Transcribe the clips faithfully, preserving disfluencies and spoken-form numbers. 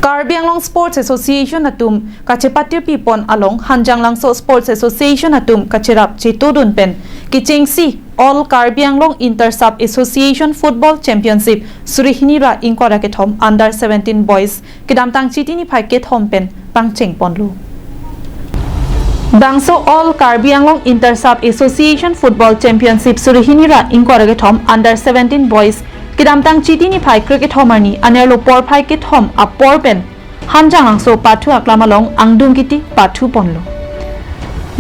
Karbi Anglong Sports Association atum kachepatirpi pon along Hanjanglangso Sports Association atum kacherap chetodun pen kechengsi All Karbi Anglong Inter Sub Association Football Championship suri hini ra ingkoi ra kethom Under seventeen Boys kedamtang Chiti niphai kethom pen pangcheng ponlo. Bangso All Karbi Anglong Inter Sub Association Football Championship suri hini ra ingkoi ra kethom Under seventeen Boys kedamtang Chiti niphai krekethom arni anerlo porphai kethom apor pen Hanjanglangso pathu aklam along angdung kiti pathu ponlo.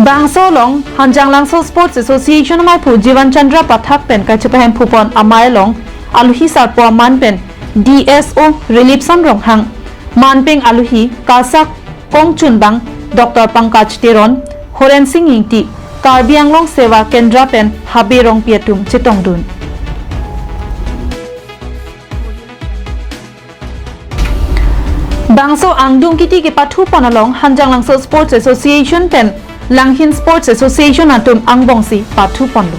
Bangso along Hanjanglangso Sports Association amaiphu Jivan Chandra Pathak pen kachepahemphu pon amei along aluhi sarpo aman pen D S O Relipson Ronghang, manpeng aluhi KASA kongchunbang Doctor Pankaj Teron, Horen Sing Ingti, Karbi Anglong Seva Kendra pen Habe Rongpi atum chetongdun. Bangso angdung kiti kepathu pon along Hanjanglangso Sports Association pen Langhin Sports Association atum angbongsi pathu ponlo.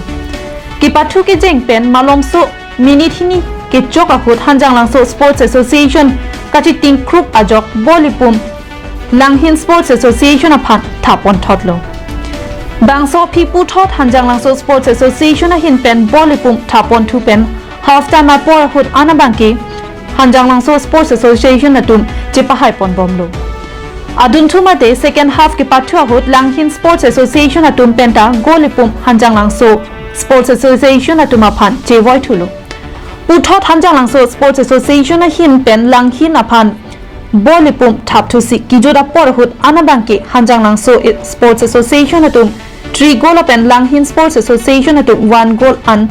Kepathu kejeng pen malomso minute hini kechok ahut Hanjanglangso Sports Association kachitingkrup ajok bol ipum Langhin Sports Association aphan thap ponthotlo. Bangso aphi puthot Hanjanglangso Sports Association ahin pen bol ipum thap ponthu pen half time apor ahut anabangke Hanjanglangso Sports Association atum chepahai ponbomlo. Adunthu mate second half kepathu ahut Langhin Sports Association atum penta gol ipum Hanjanglangso Sports Association atum aphan chevoi thulo. Puthot Hanjanglangso Sports Association ahin pen Langhin aphan bol ipum thapthusi kejut apor ahut anabangke Hanjanglangso Sports Association atum three goal lapen Langhin Sports Association atum one goal an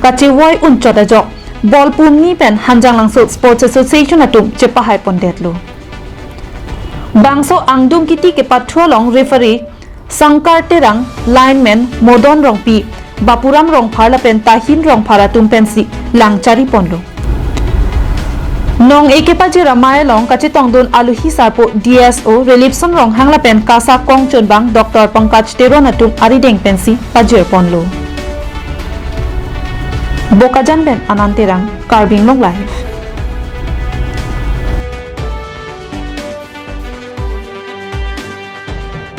kachevoi unchot ajok bol pumni pen Hanjanglangso Sports Association atum chepahai pondetlo. Bangso angdung kiti kepathu along referee Sangkar Terang, lineman Modon Rongpi, Bapuram Rongphar lapen Tahin Rongphar atum pensi lang chari ponlo. Nong-e kepajir amei along kachetongdun aluhi sarpo D S O Relipson Ronghang lapen KASA kongchunbang Doctor Pankaj Teron atum arideng pensi pajir ponlo. Bokajan pen Anand Terang, Karbi Anglong Live.